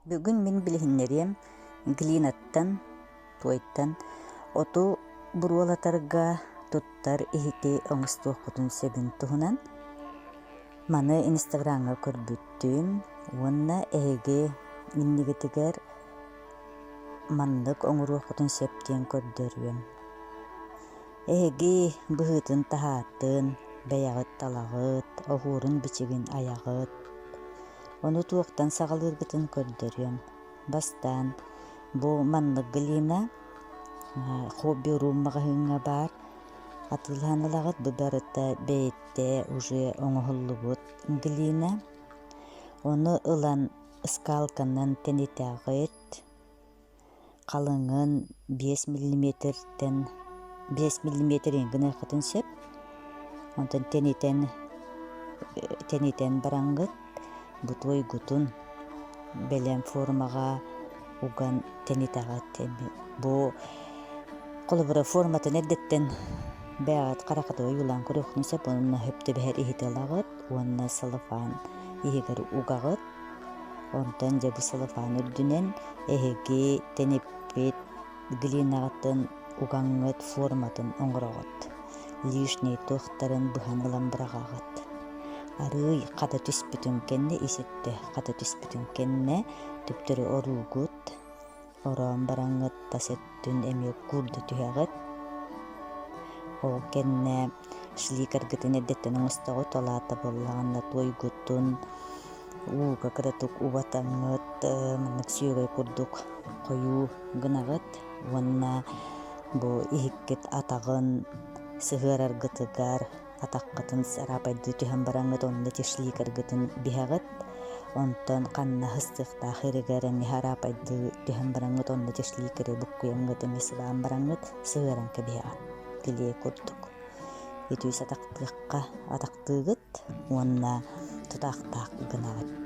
Бүгүн мин билиһиннэриэм глинаттан, туойтан оту буруолатарга туттар иһити оҥостуоххутун сөбүн туһунан. Маны Инстаграмҥа көрбүттүм уонна эһиги иннигитигэр маннык оҥоруоххутун сөп диэн көрдөрүөм. Эһиги быһыытын-таһаатын, бэйэҕит талаҕыт, оһуорун-бичигин айаҕыт. Ону туохтан саҕалыыргытын көрдөрүөм. Бастаан бу маннык глина Хобби Рум маҕаһыыҥҥа баар. Атыылаһан ылаҕыт, бу барыта бэйэтэ уже оҥоһуллубут глина. Ону ылан скалканан тэнитэҕит. Халыҥын 5 миллиметртэн 5 миллиметр гыныаххытын сөп. Онтон тэнитэн тэнитэн бараҥҥыт бу туойгутун бэлэм формаҕа уган тэнитэҕит. Бу холобура форматын эрдэттэн бэйэҕит хараххытыгар ойуулаан көрүөххүтүн сөп. Онно сөп түбэһэр иһити ылаҕыт уонна целлофан иһигэр угаҕыт. Онтон дьэ бу целлофан үрдүнэн эһиги тэниппит глинаҕытын угаҥҥыт форматын оҥороҕут. Лишний туохтарын быһан ылан быраҕаҕыт. Арыый хата түспүтүн кэннэ ис өттө хата түспүтүн кэннэ төптөрү оруугут. Ороон бараҥҥыт тас өттүн эмиэ куурда түһэҕит. Ол кэннэ шликергытын эрдэттэн оҥостоҕут, ол аата буоллаҕына туойгутун ууга кыратык убатаҥҥыт, маннык сүөгэй курдук хойуу гынаҕыт уонна бу иһиккит атаҕын сыһыараргытыгар атаххытын сараапайдыы түһэн бараҥҥыт онно тешликергытын биһэҕит, онтон ханна ыстыахтаах иригэр эмиэ араапайдыы түһэн бараҥҥыт онно тешликери буккуйаҥҥыт эмиэ сыбаан бараҥҥыт сыһыаран кэбиһэҕит килиэ курдук. Үтүөс атахтыахха атахтыыгыт уонна тутаахтаах гынаҕыт.